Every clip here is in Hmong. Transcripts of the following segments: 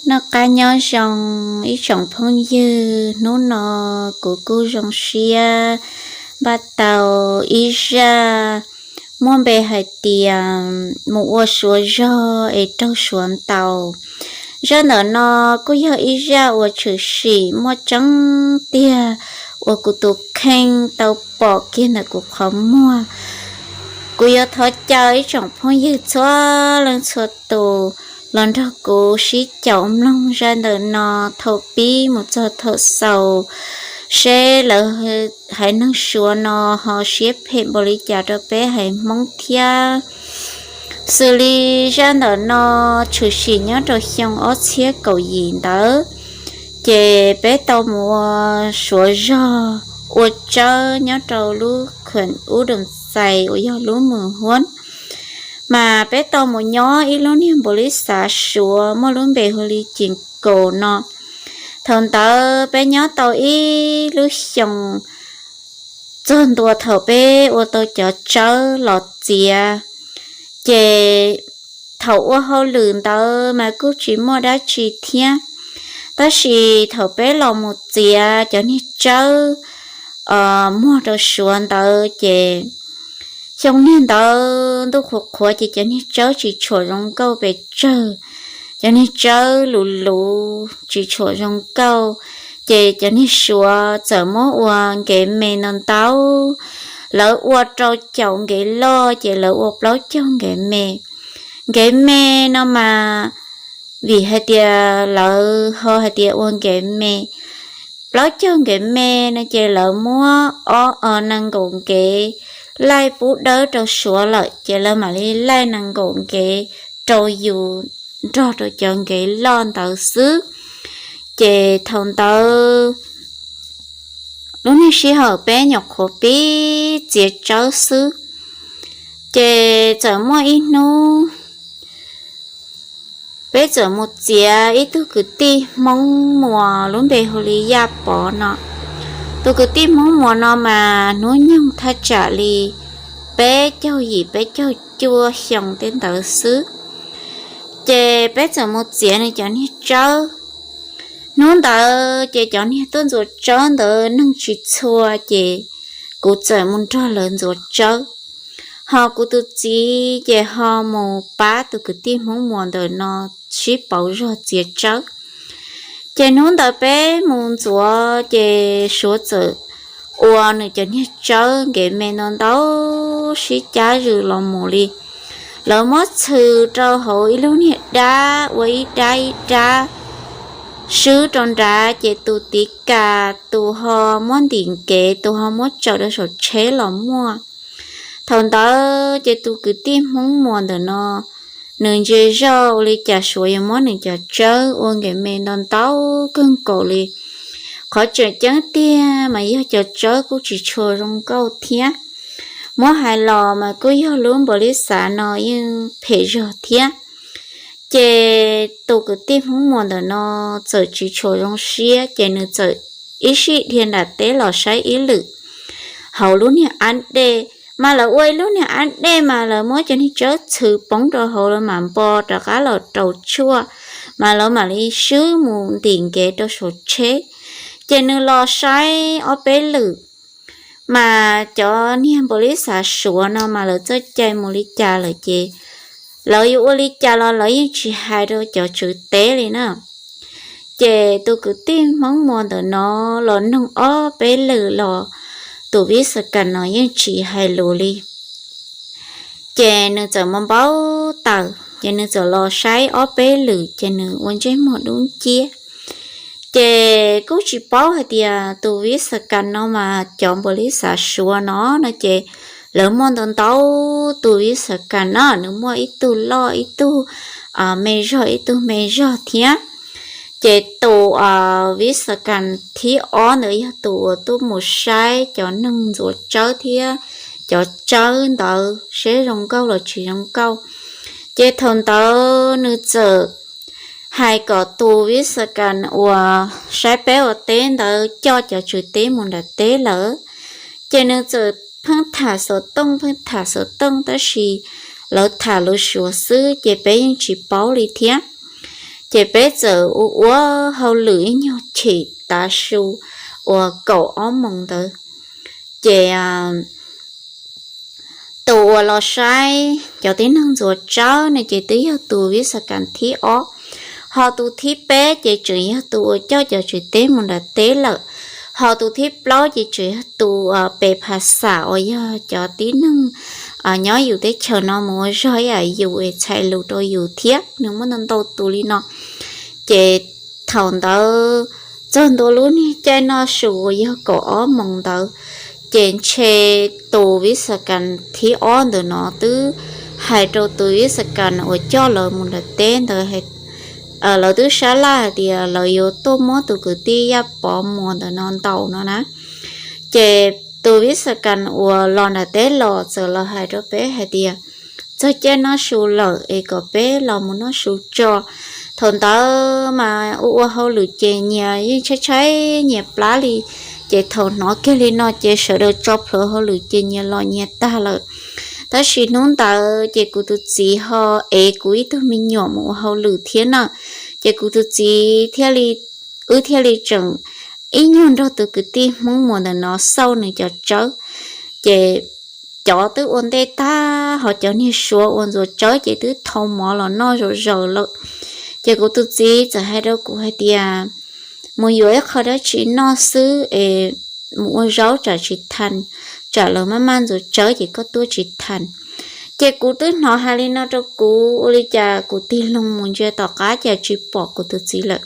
Noj qab nyob zoo ib tsoom phooj ywg, hnub no kuv kuj zoo siab npaj tau ib zaj muaj npe hais tias mus ua Suav zog es raug Suav ntaus. Zaj ntawm no kuj yog ib zaj uas tshwm sim muaj tseeb tiag uas kuv tus kheej tau pom kiag ntawm kuv qhov muag. Kuv yuav thov caw ib tsoom phooj ywg txhua leej txhua tus los nrog kuv sib caum mloog zaj ntawm no thaum pib mus txog thaum xaus, seb lawv haiv neeg Suav no ho siab phem npaum li cas rau peb haiv Hmoob thiab. Xws li zaj ntawm no tshwm sim nyob rau xyoo ob txhiab kaum yim ntawd, ces peb tau mus ua Suav zog ua tsawb nyob rau lub khuem ub doos xais uas yog lub mws huab, mas peb tau mus nyob ib lub niag npaum li xav Suav muaj lub npe hu li Cees Kaus no. Thaum ntawd peb nyob tau ib lub xyoos txog ntua thaum peb ua tau cov tsawb los txiav, ces thaum ua hauj lwm ntawd mas kuj tsis muaj dab tsi thiab. Tab sis thaum peb los mus txiav cov niag tsawb muag rau Suav ntawd ces xyoo niag ntawd ntuj qhuav qhuav ces cov niag tsawb tsis tshuam zoo nkauj pes tsawg, cov niag tsawb luv luv tsis tshuam zoo nkauj, ces cov niag Suav txawm muab ua nkev me ntau ntau. Lawv ua rau caum nkev loj ces lawv ua plaub caug nkev me. Nkev me no mas vim hais tias lawv ho hais tias ua nkev me, plaub caug nkev me no ces lawv muab ob nees nkaum nkev laij pub dawb rau Suav lawm ces lawv mam li laij nees nkaum nkev rau yus nrog rau cov nkev loj ntawd xwb. Ces thaum ntawd lub niag sij hawm peb nyuam qhuav pib txiav tsawb xwb, ces txawm muaj ib hnub peb txawm mus txiav ib tug kwv tij Hmoob Muas lub npe hu li Yaj Pov no. Tus kwv tij Hmoob Muas no mas hnub nyoog thaj tsam li peb caug yim peb caug cuaj xyoo tej ntawd xwb. Ces peb txawm mus txiav nws cov niag tsawb. Hnub ntawd ces cov niag tuaj ntxuav tsawb ntawd neeg tsis txhua ces kuv txawm mus nrog lawv ntxuav tsawb. Ho kuv tus txiv ces ho mus pab tus kwv tij Hmoob Muas ntawm no sib pauv zog txiav tsawb. Ces hnub ntawd peb mus ntxuav ces Suav txawm ua nws cov niag tsawb nkev me ntau ntau sib cab zws los mus li. Lawv muab txhws rau hauv ib lub niag dab ua ib dab ib dab swb rau nrad ces tus tiv kas tus ho muab ntim nkev tus ho muab tsaws rau saum tsheb los muaj. Thaum ntawd ces tus kwv tij Hmoob Muas ntawm no nws ntse zog ua li cas Suav yuav muab nws cov tsawb ua nkev me ntau ntau kawg nkaus li. Qhov tseem ceeb tiag mas yog cov tsawb kuj tsis tshua zoo nkauj thiab. Muab hais los mas kuj yog lub npaum li xav no yeej phem zog thiab. Ces tus kwv tij Hmoob Muas ntawm no txawm tsis tshua zoo siab ces nws txawm ib sij dhia nram teb los saib ib lwm hauv lub niag ab dej. Mas lawv ua ib lub niag ab dej mas lawv muab cov niag tsawb txhws poob rau hauv lawv mam npo rov qab los rau tshuaj, mas lawv mam li swb mus ntim nkev rau saum tsheb. Ces nws los saib ob peb lwm, mas cov niag npaum li xav Suav no mas lawv txoj cai mus li cas lawm ces lawv yuav ua li cas los lawv yeej tsis hais rau cov tswv teb li na. Ces tus kwv tij Hmoob Muas ntawm no los noog ob peb lwm los tus Vij Xas Kas no yeej tsis hais lus li. Ces nws txawm mus npau taws ces nws txawm los saib ob peb lwm ces nws ua ntsej muag dub nciab. Ces kuj tsis paub hais tias tus Vij Xas Kas no mas cov npaum li xav Suav no no ces lawv muaj ntau ntau tus Vij Xas Kas no, nws muaj ib tug loj ib tug me zog ib tug me zog thiab. Ces tus Vij Xas Kas thib ob ntawd yog tus uas tuaj mus saib cov neeg ntxuav tsawb thiab cov tsawb ntawd seb zoo nkauj los tsis zoo nkauj. Ces thaum ntawd nws txawm hais kom tus Vij Xas Kas uas saib peb ua teb ntawd coj cov tswv teb mus nram teb lawm. Ces nws txawm pheej tham xov tooj pheej tham xov tooj tab sis lawv tham lus Suav xwb ces peb yeej tsis paub li thiab. Ces peb txawm ua ua hauj lwm ib nyuag chim tav su uas kaum ob moos ntawd. Ces tus uas los saib cov tib neeg ntxuav tsawb no ces twb yog tus vib xas kas thib ob, ho tus thib peb ces tseem yog tus uas coj cov tsev teb mus nram teb lawm, ho tus thib plaub ces tseem yog tus pes phas xam uas yog cov tib neeg nyob yus teb chaws no mus ua zog ib yam yus es txhais lus rau yus thiab, nws muaj ntau ntau tus li no. Ces thaum ntawd txog ntua lub niag caij noj su uas yog kaum ob moos ntawd, ces ntshe tus vib xas kas thib ob ntawm no twb hais rau tus vib xas kas uas coj lawv mus nram teb ntawd, lawv twb sab laj hais tias lawv yuav tuaj muab tus kwv tij Yaj Pov Muas ntawm no ntaus no na. Ces tus vib xas kas uas los nram teb los txawm los hais rau peb hais tias txog caij noj su lawm es kom peb los mus noj su tso. Thaum ntawd mas ua ua hauj lwm ces nyias yeej tshaib tshaib nyias plab li, ces thaum hnov kiag li no ces sawv daws tso plhuav hauj lwm ces nyias los nyias tag lawm. Tab sis hnub ntawd ces kuv tus txiv ho ev kuv ib tug me nyuam mus ua hauj lwm thiab na, ces kuv tus txiv thiaj li, wb thiaj li tseem ib nyuag nrog tus kwv tij Hmoob Muas ntawm no xauj nws cov tsawb. Ces cov twb ua ntej tag, ho cov niag Suav uas ntxuav tsawb ces twb thau mov los noj zom zaws lawm. Ces kuv tus txiv txawm hais rau kuv hais tias, mus yuav ib qho dab tsi noj xwb es mus ua zaub tsam tsis tha, tsam lawv maj maj ntxuav tsawb ces koj tuaj tsis tha. Ces kuv twb hnov hais li no rau kuv, ua li cas kuv tig loo mus ntsia tom qab cas tsis pom kuv tus txiv lawm.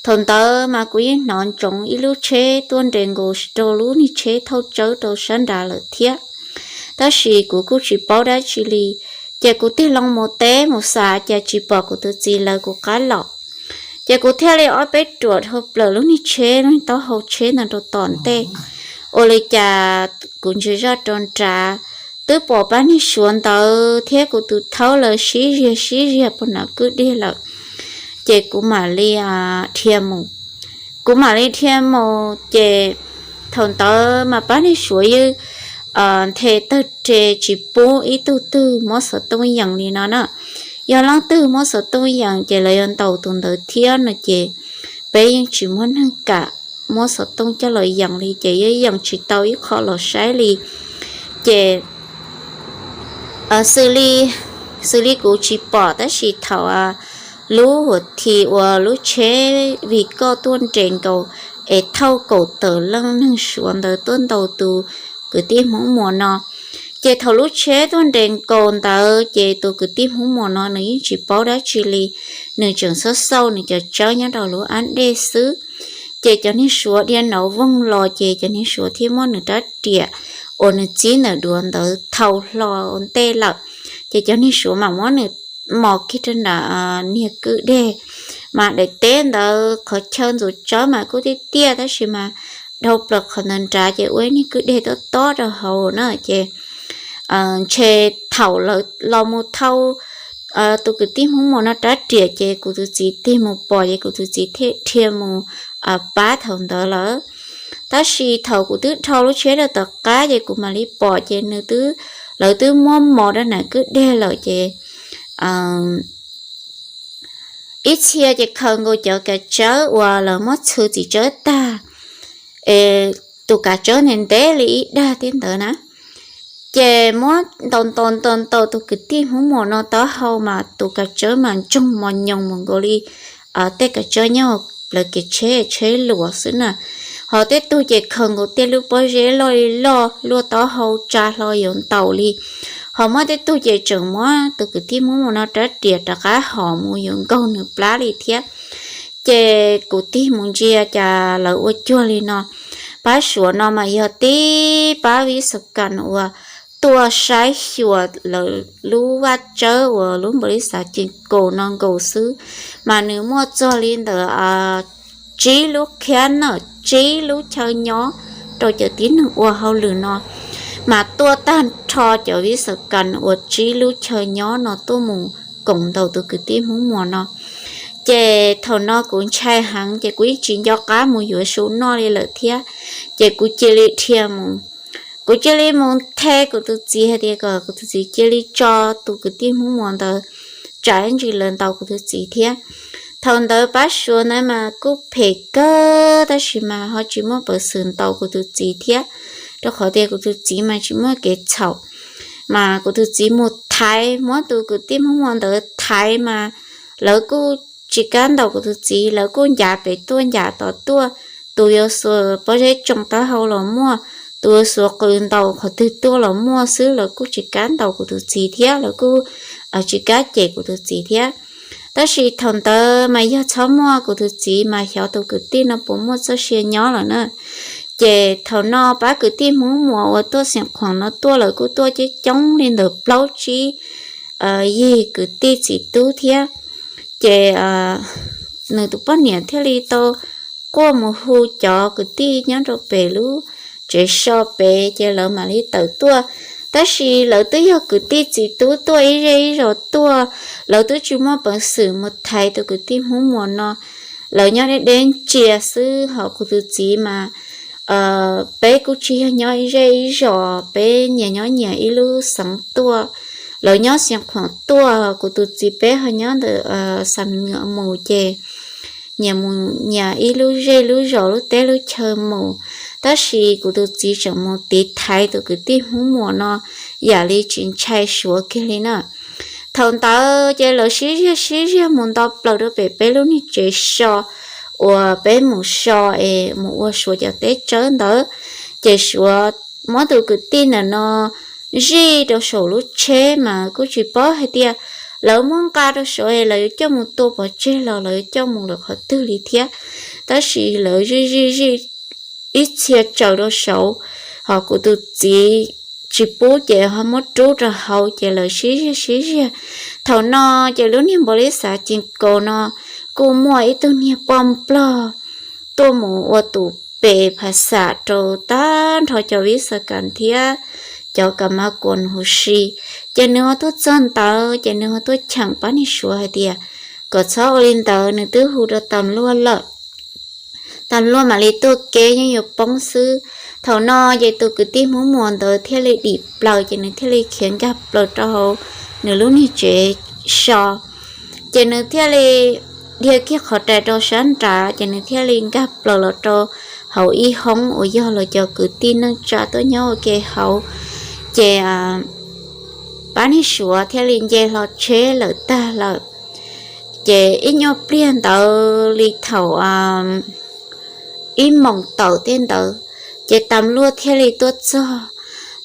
Thaum ntawd mas kuv yeej hnov ntsoov ib lub tsheb tuaj nres nkaus rau lub niag tsheb thauj tsawb rau sab nrad lawm thiab, tab sis kuv kuj tsis paub dab tsi li. Ces kuv tig loo mus teb mus xav cas tsis pom kuv tus txiv lawv kuv qab los. Ces kuv thiaj li ob peb ruam dhau plaws lub niag tsheb, lub niag taub hau tsheb ntawd rau tom ntej. Ua li cas kuv ntsia zoj rau nrad, twb pom pab niag Suav ntawd thiab kuv tus thaub lawv sib ziag sib ziag puag nram kwj deg lawm. Ces kuv mam li dhia mus. Kuv mam li dhia mus ces thaum ntawd mas pab niag Suav yeej nthe tawg re tsis pub ib tug twg muab xov tooj yees li no na. Yog leej twg muab xov tooj yees ces lawv yuav ntaus tus ntawd thiab no ces peb yeej tsis muaj neeg kam muab xov tooj coj los yees li ces yeej yees tsis tau ib qho los saib li. Ces xws li, xws li kuv tsis pom tab sis thaum lub huam thi uas lub tsheb vim koj tuaj nres nkaus es thauj kaum tawm leej neeg Suav ntawd tuaj ntaus tus kwv tij Hmoob Muas no. Ces thaum lub tsheb tuaj nres nkaus ntawd ces tus kwv tij Hmoob Muas no nws yeej tsis paub dab tsi li, nws tseem xauj xauj nws cov tsawb nyob rau lub ab dej xwb. Ces cov niag Suav dhia nov voog los ces cov niag Suav thiaj muab nws rab riam uas nws txib ntawm duav ntawd thau hlo ua ntej lawm. Ces cov niag Suav mam muab nws mos kiag rau nram niag kwj deg, mas daim teb ntawd qhov chaw ntxuav tsawb mas kuj tiaj tiaj tab sis mas dhau plaws qhov ntawd nrad ces ua ib niag kwj deg tob tob rau hauv na ces ntshe thaum lawv los mus thau tus kwv tij Hmoob Muas no rab riam ces kuv tus txiv tig mus pom ces kuv tus txiv thiaj dhia mus pab thaum ntawd lawm. Tab sis thaum kuv twb dhau lub tsheb rau tom qab ces kuv mam li pom ces nws twb, lawv twb muab mos rau nram kwj deg lawm ces ib txhia ces khaws nkaus cov kav tsawb uas lawv muab txhw txiv tsawb tag es tus kav tsawb ntev ntev li ib dag thiab ntawd na. Ces muab ntaus ntaus ntaus ntaus tus kwv tij Hmoob Muas no taub hau mas tus kav tsawb mas ntsoog mos nyoos mus nkaus li tej kav tsawb nyob lawv kev tsheb, tsheb luas xwb na. Ho tej tug ces khaws nkaus tej lub pob zeb loj li loj luaj taub hau tsa hlo yuav ntaus li. Ho muaj tej tug ces tseem muab tus kwv tij Hmoob Muas no rab riam rov qab hom mus yuav nkaug nws plab li thiab. Ces kuv tig mus ntsia cas lawv ua cuag li no. Pab Suav no mas yog tib pab vib xas kas uas tuaj saib xyuas lawv lub vaj tsawb uas lub npaum li xav cees kaus no nkaus xwb, mas nws muaj txog li ntawd tsib lub khiab na, tsib lub chaw nyob rau cov tib neeg ua hauj lwm no, mas tuaj tag nrho cov vib xas kas uas tsib lub chaw nyob no tuaj mus koom ntaus tus kwv tij Hmoob Muas no. Ces thaum no kuv ntshai heev ces kuv yeej tsis nco qab mus yuav su noj li lawm thiab. Ces kuv cia li dhia mus, kuv cia li mus the kuv tus txiv hais tias kom kuv tus txiv cia li tso tus kwv tij Hmoob Muas ntawd, tsam ib ntsis lawv ntaus kuv tus txiv thiab. Thaum ntawd pab Suav ntawd mas kuj phem kawg tab sis mas ho tsis muaj peev xwm ntaus kuv tus txiv thiab, rau qhov tias kuv tus txiv mas tsis muaj kev txhaum. Mas kuv tus txiv mus thaiv, muab tus kwv tij Hmoob Muas ntawd thaiv mas lawv kuj tsis kam ntaus kuv tus txiv, lawv kuj ncav pem tuaj ncav tom tuaj, tus yuav xuas pob zeb tsoo taub hau los muaj, tus yuav xuas qws ntaus qhov twg tuaj los muaj xwb, lawv kuj tsis kam ntaus kuv tus txiv thiab, lawv kuj tsis kam cem kuv tus txiv thiab. Tab sis thaum ntawd mas yog txhob muaj kuv tus txiv mas xyov tus kwv tij no puas muaj txoj sia nyob lawm na. Ces thaum no pab kwv tij Hmoob Muas uas tuaj Xeev Khuam no tuaj lawv kuj tuaj coob coob li ntawm plaub tsib yig kwv tij txiv tub thiab. Ces nws tus poj niam thiaj li tau quaj mus hu cov kwv tij nyob rau pem lub tsev so pem ces lawv mam li tawm tuaj. Tab sis lawv twb yog kwv tij txiv tub tuaj ib zej ib zos tuaj, lawv twb tsis muaj peev xwm mus thaiv tus kwv tij Hmoob Muas no. Lawv nyob deb deb ntsia xwb, ho kuv tus txiv mas peb kuj tsis yog nyob ib zej ib zos, peb nyias nyob nyias ib lub xeev tuaj. Lawv nyob Xeev Khuam tuaj, kuv tus txiv peb ho nyob ntawm Xam Nyuam mus ces nyias mus nyias ib lub zej lub zos lub teb lub chaw mus. Tab sis kuv tus txiv tseem mus tiv thaiv tus kwv tij Hmoob Muas no yam li tsis ntshai Suav kiag li na. Thaum ntawd ces lawv sib ziag sib ziag mus nto plaws rau pem peb lub niag tsev so uas peb mus so es mus ua Suav cov teb tsawb ntawd. Ces Suav muab tus kwv tij ntawm no zij rau saum lub tsheb mas kuj tsis paub hais tias lawv muab nqa rau saud es lawv yuav coj mus tua pov tseg los lawv yuav coj mus lawm qhov twg li thiab. Tab sis lawv zij zij zij ib txhia tsaws rau saud, ho kuv tus txiv tsis pub ces ho muab rub rau hauv ces lawv sib ziag sib ziag. Thaum no ces lub niag npaum li xav cees kaus no kuj muaj ib tug niag poj nplog tuaj mus ua tus pes phas xam rau tag nrho cov vib xas kas thiab cov kas mas kuas huv si. Ces nws ho tuaj txog ntawd ces nws ho tuaj cheem pab niag Suav hais tias kom txhob ua li ntawd, nws twb hu rau tas luaj lawm, tas luaj mam li tuaj keb yeej yuav poob xwb. Thaum no ces tus kwv tij Hmoob Muas ntawd thiaj li dim plaws ces nws thiaj li khiav nkag plaws rau hauv nws lub niag tsev so. Ces nws thiaj li dhia kiag qhov rais rau sab nrad ces nws thiaj li nkag plaws los rau hauv ib hoob uas yog los cov kwv tij neej tsa tuaj nyob ua ke hauv. Ces pab niag Suav thiaj li nce hlo tsheb lawm tag lawm. Ces ib nyuag pliag ntawd li thaum ib moos tawm tej ntawd, ces tas luaj thiaj li tuaj txog.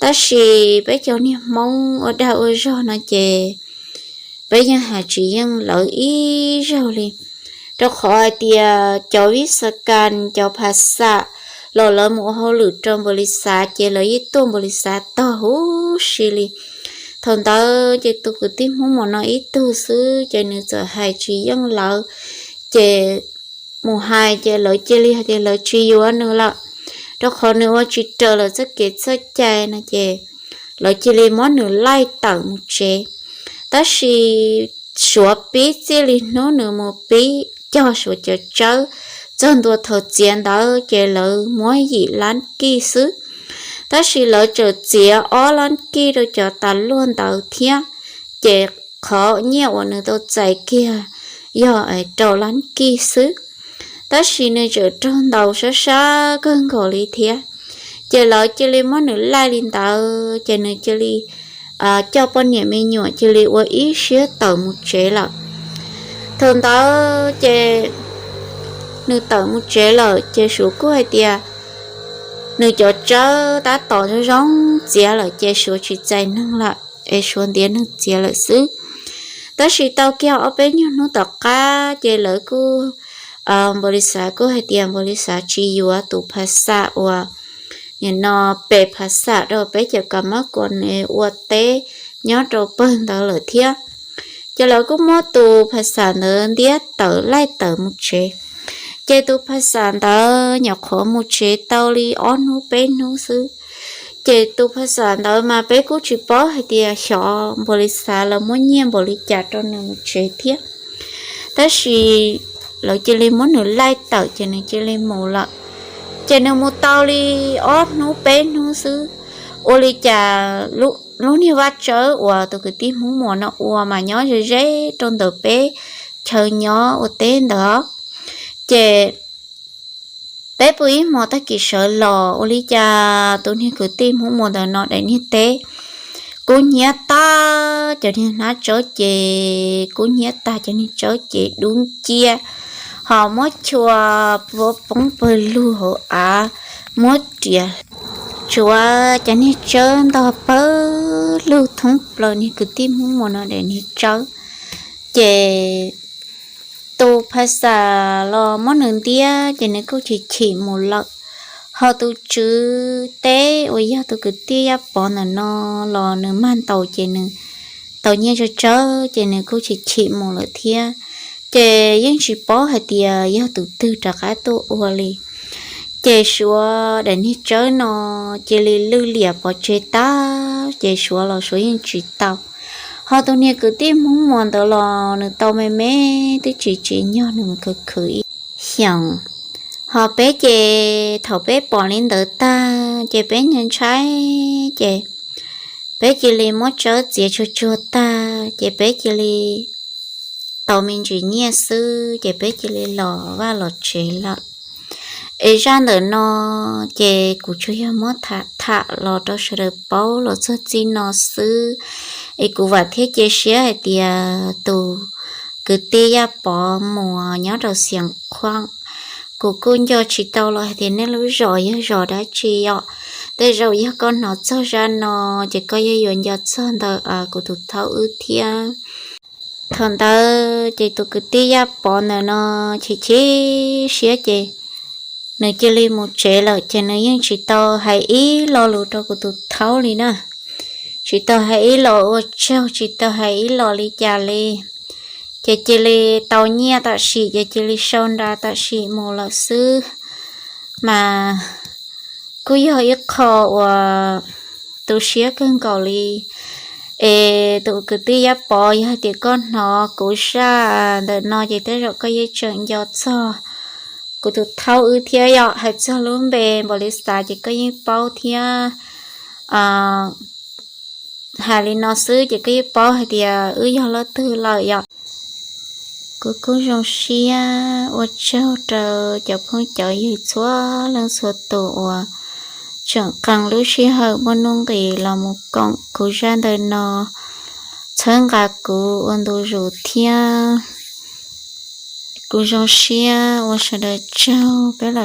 Tab sis peb cov niag Hmoob ua dag ua zog no ces peb yeej hais tsis yeej lawv ib zaug li, rau qhov hais tias cov vib xas kas cov phas xam los lawv mus ua hauj lwm rau npaum li xav ces lawv yeej tuaj npaum li xav tog huv si li. Thaum ntawd ces tus kwv tij Hmoob Muas no ib tug xwb ces nws txawm hais tsis yeej lawv, ces mus hais ces lawv cia li hais tias lawv tsis yuav nws lawm, rau qhov nws ua tsis raws lawv txoj kev txoj cai no ces lawv cia li muab nws laij tawm mus tsev. Tab sis Suav pib txij li hnub nws mus pib cog Suav cov tsawb txog ntua thaum txiav ntawd ces lawv muab yim lab kij xwb. Tab sis lawv txawm txiav ob lab kij rau cov tas luaj ntawd thiab, ces qhov nyiaj uas nws tau txais kiag yog rau lab kij xwb. Tab sis nws txawm raug ntaus sab sab kawg nkaus li thiab. Ces lawv cia li muab nws laij li ntawd ces nws cia li coj poj niam me nyuam cia li ua ib siab tawm mus tsev lawm. Thaum ntawd ces nws tawm mus tsev lawm ces Suav kuj hais tias nws cov tsawb tab tom zoo zoo txiav lawm ces Suav tsis txais neeg lawm es Suav ntiav neeg txiav lawm xwb. Tab sis tau kiag ob peb nyuag hnub tom qab ces lawv kuj, npaum li xav kuj hais tias npaum li xav tsis yuav tus phas xam uas nim no pes phas xam rau peb cov kas mab kuas ua teb nyob rau pawg ntawd lawm thiab. Ces lawv kuj muab tus phas xam ntawd ntiab tawm laij tawm mus tsev. Ces tus phas xam ntawd nyuam qhuav mus tsev tau li ob hnub peb hnub xwb. Ces tus phas xam ntawd mas peb kuj tsis paub hais tias xyov npaum li xav lawv muab nyiaj npaum li cas rau nws mus tsev thiab. Tab sis lawv cia li muab nws laij tawm ces nws cia li mus lawm. Ces nws mus tau li ob hnub peb hnub xwb, ua li cas lub niag vaj tsawb uas tus kwv tij Hmoob Muas no ua mas nyob ze ze rau ntawm peb chaw nyob ua teb ntawd. Ces peb pw ib hmo tag kis sawv los ua li cas tus niag kwv tij Hmoob Muas ntawm no daim niag teb kub hnyiab tag, cov niag hnab tsawb ces kub hnyiab tag, cov niag tsawb ces dub nciab, ho muab chua poob pawg lug hauv av, muab riam tsuav cov niag tsawb ntog pawg lug thoob plaws niag kwv tij Hmoob Muas no daim niag tsawb. Ces tus phas xas los muab nws ntiab ces nws kuj chim chim mus lawm. Ho tus tswv teb uas yog tus kwv tij Yaj Pov ntawm no los nws mag ntaus ces nws tau nyiaj tsawg tsawg ces nws kuj chim chim mus lawm thiab. Ces yeej tsis paub hais tias yog tus twg rov qab tuaj ua li. Ces Suav daim niag tsawb no cia li lwj liam pov tseg tag, ces Suav los Suav yeej tsis tau. Ho tus niag kwv tij Hmoob Muas ntawd los nws tau me me twb tsis tsim nyog nws mus khwv khwv ib xyoos. Ho peb ces thaum peb pom li ntawd tag ces peb ntshai ntshai, ces peb cia li muab tsawb txiav tsuag tsuag tag ces peb cia li tau me ntsis nyiaj xwb ces peb cia li los vaj los tsev lawm. Es zaj ntawm no ces kuv tsuas yog muab tham tham los rau sawv daws paub los txog txij no xwb. Es kuv vam thiab cia siab hais tias tus kwv tij Yaj Pov Muas nyob rau Xias Khuam, kuv kuj nco tsis tau los hais tias nej lub zos yog zos dab tsi os. Tej zaum yog koj hnov txog zaj no ces koj yeej yuav nco txog ntawm kuv tus thaub wb thiab. Thaum ntawd ces tus kwv tij Yaj Pov ntawm no chim chim siab ces nws cia li mus tsev lawm ces nws yeej tsis tau hais ib lo lus rau kuv tus thaub li na. Tsis tau hais ib los ua tsaug, tsis tau hais ib los li cas li. Ces cia li tau nyiaj tam sim ces cia li sau nra tam sim mus lawm xwb. Mas kuj yog ib qho uas tu siab kawg nkaus li. Es tus kwv tij Yaj Pov, yog hais tias koj hnov kuv zaj ntawm no ces tej zaum koj yeej tseem nco txog kuv tus thaub wb thiab yom. Hais txog lub npe npaum li xav ces koj yeej paub thiab. Hais li no xwb ces koj yeej paub hais tias wb yog leej twg lawm yom. Kuv kuj zoo siab ua tsaug rau cov phooj cov ywg txhua leej txhua tus uas tseem qee lub sij hawm muaj nuj nqis los mus koom kuv zaj ntawm no, txhawb nqa kuv ua ntu zus thiab. Kuv zoo siab ua sawv daws tsaug peb los